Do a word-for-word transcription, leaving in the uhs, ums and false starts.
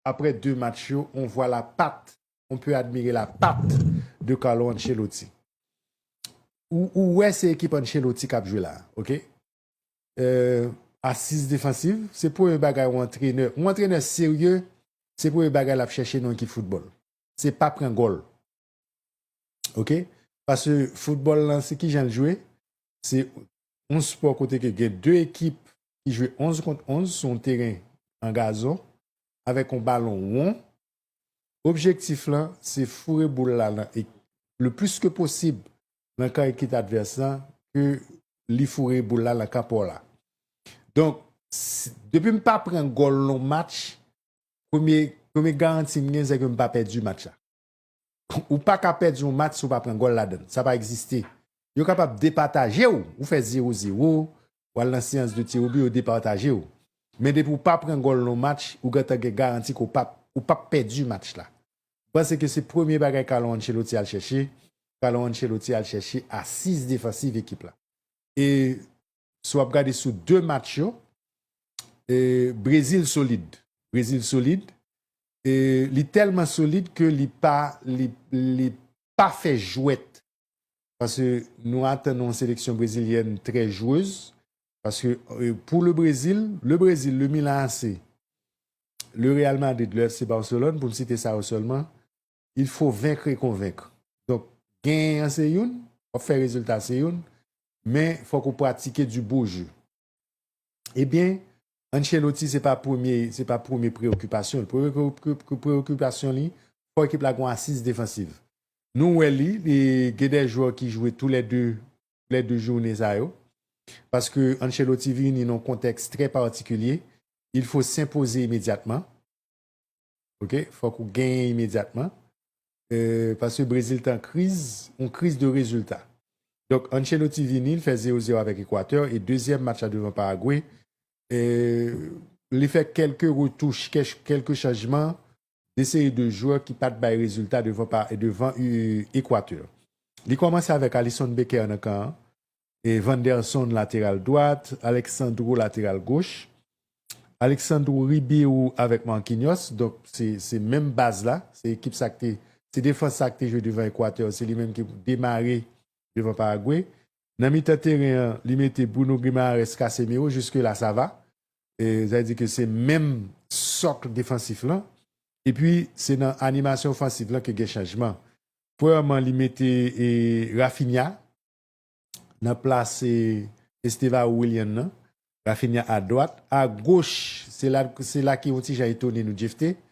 après deux matchs, on voit la patte, on peut admirer la patte de Carlo Ancelotti. Ou, ou wè se ekip Ancelotti k ap jwe la, ok? Euh, asiz defansiv, se premye bagay yon antrenè, yon antrenè serye, se premye bagay l ap chèche nan ekip foutbòl. Se pa pran gòl. Ok? Paske foutbòl lan, se ki jan l jwe? Se yon spò kote ke gen de ekip ki jwe onz kont onz sou yon teren an gazon, avèk yon balon won. Objektif lan, se foure boul la nan, e, le plis ke posib nan kan ekip advès lan, ke li foure boul la nan kan pa w la. Donk, si, depi m pa pran gòl nan yon match, premye, premye garanti m gen, se ke m pa pèdi match la. Ou pa ka pèdi yon match si w pa pran gòl ladan l. Sa pa egziste. Yo kapab depataje w, ou fè zewo zewo, w al nan seyans de tire o bi, yo depataje w. Men depi w pa pran gòl nan yon match, ou gentan gen garanti ke w p ap, ou p ap pèdi match la. M panse ke se premye bagay Carlo Ancelotti al chèche. Carlo Ancelotti al chèche asiz defansiv ekip la. E si w ap gade sou de match yo, e, Brezil solid. Brezil solid. E li tèlman solid ke li pa, li, li pa fè jwèt. Paske nou atann yon seleksyon brezilyèn trè jwez. Paske, e, pou le Brezil, le Brezil, le Milan A C, le Real Madrid, le F C Barcelone, pou m site sa yo sèlman, il faut vaincre et convaincre. Donk, genyen an se youn, w ap fè rezilta se youn, men fòk ou pratike du beau jeu. Ebyen, Ancelotti se pa premye, se pa premye preyokipasyon l. Premye pre-, pre-, pre-, preyokipasyon li, fò ekip la gen yon asiz defansiv. Nou wè li, li gen de jwè ki jwe tou lè de, lè de jounen sa yo. Paske Ancelotti vini nan yon kontèks trè patikilye. Il faut s'imposer immédiatement. Ok? Fòk ou genyen imedyatman. Euh, paske Brezil te an kriz, yon kriz de rezilta. Donk, Ancelotti vini, li fè zewo zewo avèk Ekwatè, e dezyèm match la devan Paragwe, euh, li fè kèlke retouch, kèch-, kèlke chanjman, de seri de jwè ki pa t bay rezilta devan pa, devan, euh, Ekwatè. Li kòmanse avèk Alisson Becker nan kan an, e Vanderson lateral dwat, Alexandro lateral goch, Alexandro Ribeiro avèk Marquinhos. Donk, se, se menm baz la. Se ekip sa k te, se defans sa k te jwe devan Ekwatè. Se li menm ki demare devan Paragwe. Nan mitan teren an, li mete Bruno Guimaraes, Casemiro, jiske la sa va. E, sa vle di ke se menm sòk defansif lan. Epi, se nan animasyon ofansif lan ke gen chanjman. Premyèman, li mete, e, Raphinha nan plas, e, Estevao Willian nan. Raphinha a dwat. A goch, se la, se la ki yon ti jan etone nou, Jefte.